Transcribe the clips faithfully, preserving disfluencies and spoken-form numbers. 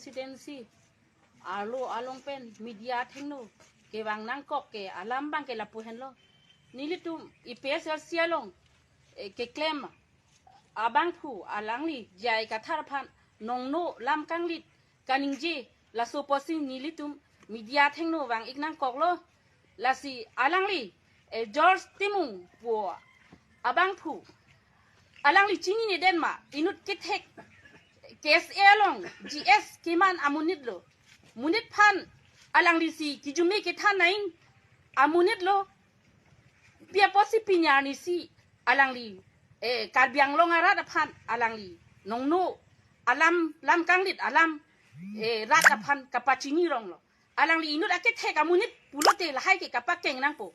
constituency arlo along pen media athengno kevang nangkok ke alam abang ke lapu henlo. Nelitum A P H L C along, eh, keklem abangphu alangli J I Kathar aphan nongno lam kanglit kaningje laso apotsi nelitum media athengno vang-ik nangkoklo. Lasi alangli, eh, George Timung pu abangphu alangli chinine den ma, inut kethek K S A along G S keman amonit lo. Monit aphan alangli si kijume kethan nang amonit lo. Pi apotsi pini arnisi alangli, eh, Karbi Anglong arat aphan alangli nongno alam, lam kanglit alam, eh, rat aphan kapachini ronglo. Alangli inut akethek amonit pulote lahai ke kapakeng nangpo.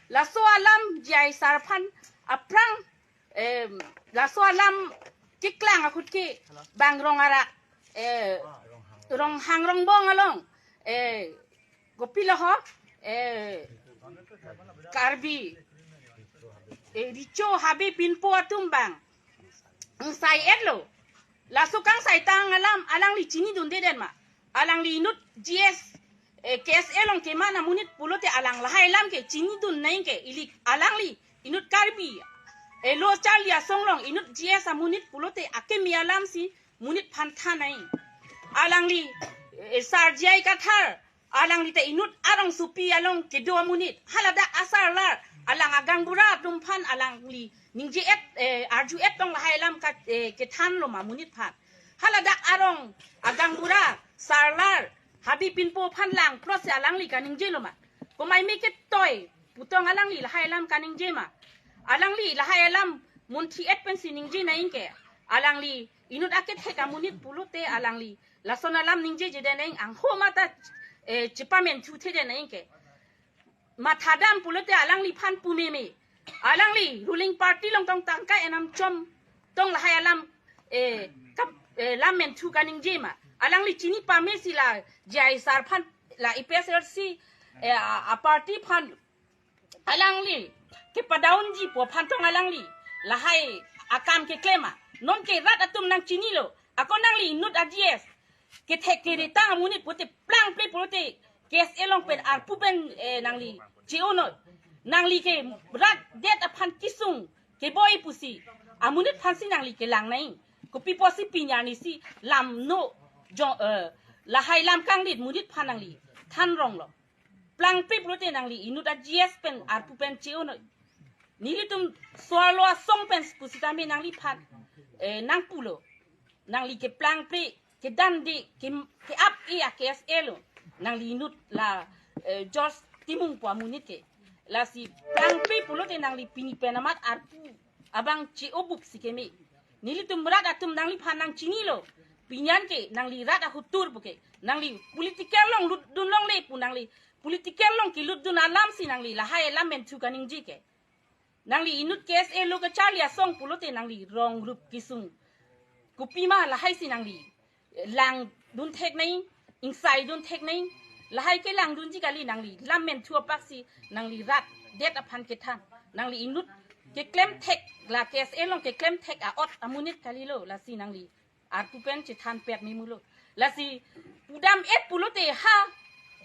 Laso alam J I sir aphan aphrang, em, laso alam keklang ahut ke bang Rong Arak, eh, Ronghang Rongbong along, eh, kopilo ho, eh, Karbi, eh, Recho Habe Pinpo atum bang ingsai-etlo. Laso kangsaitang alam alangli chinidunde den ma. Alangli inut G S, eh, K S A along keman amonit pulote alang lahai alam ke chinidun nang ke, ili alangli inut Karbi, eh, lo charli asong along inut G S amonit pulote akeme alam si monit aphan than nang. Alangli, eh, sir J I Kathar, alangli te inut arongsopi along kedo amonit. Haladak asarlar, alang agaonbura atum aphan alangli ningje-et, eh, arju-et tong lahai alam ka, eh, kethanlo ma monit aphan. Haladak arong agaonbura, sarlar, Habe Pinpo aphan langplot si alangli kaningjelo ma. Komaime ketoi pu tong alangli lahai alam kaningje ma. Alangli lahai alam munthi-et pensi ningje nang ke. Alangli inut akethek amonit pulote alangli lason alam ningjeje den nang, angho mata, eh, chepamenthu the den nang ke. Mathadam pulote alangliphan pumeme. Alangli ruling party along tong tangka enam chom tong lahai alam, eh, kap, eh, lam menthu kaningje ma. Alangli chini pame si la J I sir aphan, la A P H L C, eh, a, a party aphan alangli kepadaunji pu aphan tong alangli lahai akam keklem ma. Non ke rat atum nangchinilo. Ako nangli inut a G S kethek keretang amonit pulote plangple pulote K S A along pen arpu pen, eh, nangli che-o noi. Nangli ke rat det aphan kesung keboi pusi amonit aphansi nangli kelang nang. Kopi apotsi pini arnisi lam no jo, eh, lahai lam kanglit monit aphan nangli than ronglo. Plangple pulote nangli inut a G S pen arpu pen che-o noi. Nelitum so-arlo asong pen pusitame nangliphan, eh, nangpulo. Nangli keplangple, kedande, ke, ke-ap-e a K S A lo. Nangli inut la, eh, George Timung pu amonit ke. Lasi plangple pulote nangli pini pen amat arpu abang che-o bup si keme. Nelitum rat atum nangliphan nangchinilo. Pini an ke nangli rat ahut tur pu ke. Nangli political along lutdun longle pu nangli political along kelutdun alam si nangli lahai alam menthu kaningje ke. Nangli inut K S A lo kacharli asong pulote nangli rong rup kesung. Kopima lahai si nangli langdun thek nang, ingsaidun thek nang, lahai kelangdunji kali nangli lam menthu apak si nangli rat det aphan kethan. Nangli inut keklem thek la K S A along keklem thek a-ot amonit kalilo, lasi nangli arpu pen chethan pek memulo. Lasi pudam-et pulote ha,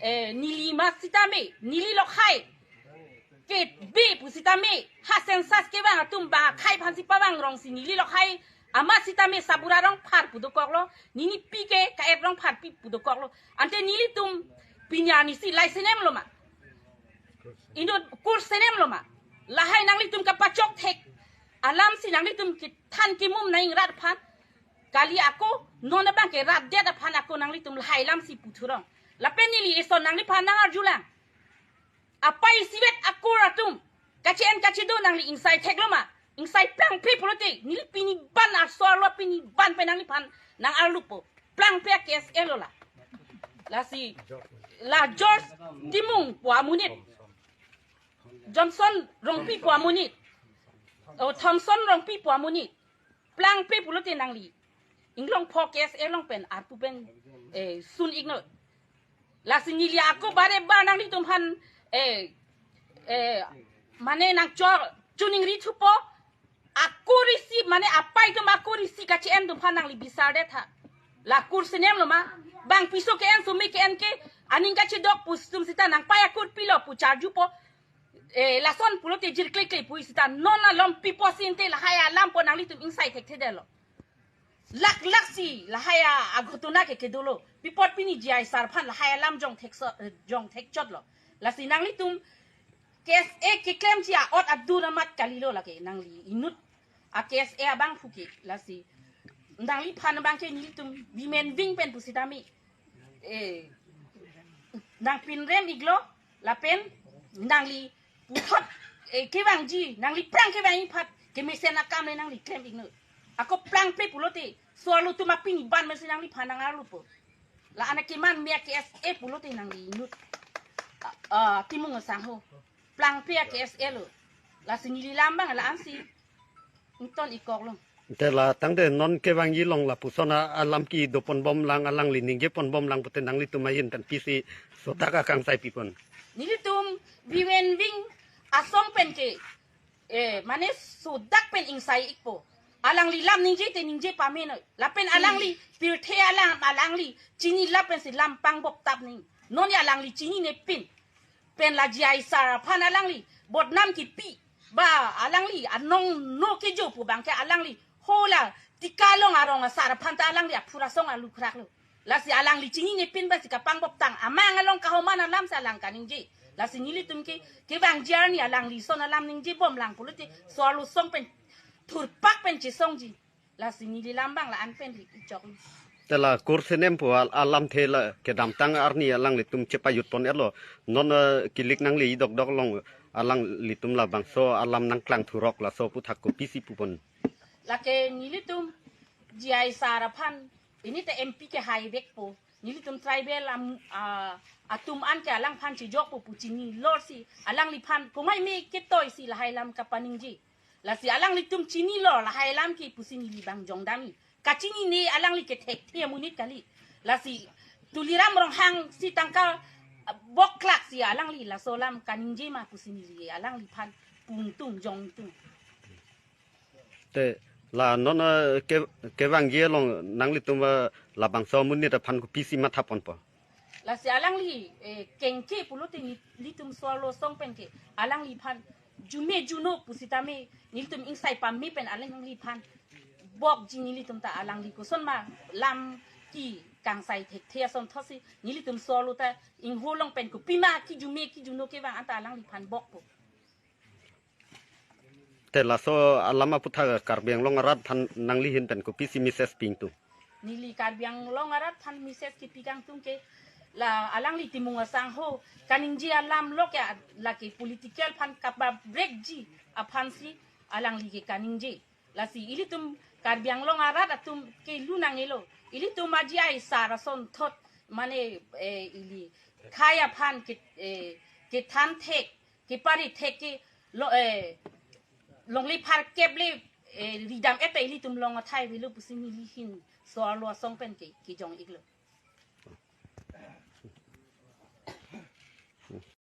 eh, neli ma sitame, neli lokhai ke be pusitame, ha census kevang atum bang akhai aphansi pavang rongsi neli lokhai amat sitame Sabura Rongphar pu dokoklo, neli pi ke Ka-et Rongpharpi pu dokoklo. Ante nelitum pini arnisi lai senemlo ma. Inut kur senemlo ma. Lahai nanglitum kapachok thek alam si nanglitum kethan kemum nang rat aphan. Kali ako, non abang ke rat det aphan ako nanglitum lahai alam si puthurong. Lapen neli ison nangliphan nangarjulang. Apai isivet akur atum kache-en kachedo nangli ingsai theklo ma. Ingsai plangple pulote neli pini ban arso arlo pini ban pen nangliphan nangarlupo. Plangple a K S A lo la. Lasi la George Timung pu amonit, Johnson Rongpi pu amonit, oh, Thomson Rongpi pu amonit. Plangple pulote nangli Inglongpho K S A along pen arpu pen, eh, sun-iknon. Lasi neli ako bare ba nanglitum aphan, eh, eh, mane nangchor chuningri thupo. Akur isi, mane apai atum akur isi kache-en atum aphan nangli bisar detha. La kur sinem lo ma, bang piso ke-en, sumi ke-en ke, aning kachidok pu atum sita nangpai akur pilo pu charjupo. Eh, lason pulote jirkle kle pu sita non alom pipo sinte lahai alam po nanglitum ingsai thekthedetlo. Lak lak si lahai a-ghotona ke kedolo. Pi apot pini G I sar aphan lahai alam jong thekso, eh, jong thekchotlo. Lasi nanglitum K S A keklemji a-ot adur amat kalilo lake nangli inut a K S A abangphu ke. Lasi nangliphan abang ke nelitum women wing pen pusitame, eh, nangpinrem iklo lapen nangli puthot, eh, kevangji, nangli aphrang kevang aphan kemesen akam le nangli klem iknon. Ako plangple pulote so-arlo atum apini ban mesi nangliphan nang-arlo po. La-an akeman me a K S A pulote nangli inut, ah, ah, Timung asangho. Plangple a K S A lo. Lasi neli lam abang la-ansi ington ikkoklo. Te la tangte non kevangji along lapuson a alam kedo ponbomlang, alangli ningje ponbomlang pute nanglitum ahin pen pisi sodak akangsai pipon? Nelitum women wing asong pen ke, eh, mane sodak pen ingsai ikpo. Alangli lam ningje te ningje pamenoi. Lapen alangli pirthe alam alangli chinilo pensi lam pangbok tap nang. Non ya alangli chininepin pen la G I sar aphan alangli bodnam kipi. Ba alangli anong no kejo pu abang ke alangli hola Tikalong arong asar aphan ta alangli aphurasong alukrak lo. Lasi alangli chininepin basi kapangbok tang amang along kahoman alam si alang kaningje. Lasi nelitum ke kevangji arni alangli ason alam ningjebomlang pulote so-arlo asong pen thurpak pen chesongji. Lasi neli lam abang la-an pen ri ichok. Te la kur sinem pu al-, alamthe la kedamtang arni alanglitum chepajut pon-etlo. Non, eh, kilik nangli dokdok along alanglitum labangso alam nangklang thurok laso aputhak kopisi pupon? Lake nelitum G I sar aphan ini te M P ke haivekpo. Nelitum tribal am, ah, atum an ke alangphan chejokpo pu chinilo si alangliphan komaime ketoi si lahai alam kapaningje. Lasi alanglitum chinilo lahai alam ke pusi neli abang jongdamji. Kachinine alangli ke thekthe amonit kali. Lasi Tuliram Ronghang si tangka, ah, boklak si alangli laso alam kaningje ma pusi neli alangliphan pungtung jongtung. Te la non, eh, ke, kevangji along nanglitum, eh, labangso amonit aphan kopisi matha ponpo? Lasi alangli, eh, kengke pulote nelitum so-arlo asong pen ke alangliphan jume juno pusitame nelitum ingsai pame pen alangliphan bokji. Nelitum ta alangli koson ma lam kekangsai thekthe asonthotsi nelitum so-arlo ta ingho along pen kopima kejume kejuno kevang anta alangliphan bokpo. Te laso alam aputhak Karbi Anglong arat aphan nangli ahin pen kopisi message pi ingtung? Neli Karbi Anglong arat aphan message kepi kangtung ke la alangli Timung asangho kaningje alam lo ke lake political aphan kapabrekji aphansi alangli ke kaningje. Lasi ilitum Karbi Anglong arat atum ke lunang elo. Ilitum a-G I sar asonthot mane, eh, ili khei aphan ke, eh, kethan thek, kepari thek ke lo, eh, longle pharkep le, eh, ridam-et ta ilitum long athai avelo pusi neli ahin so-arlo asong pen ke, kejong iklo.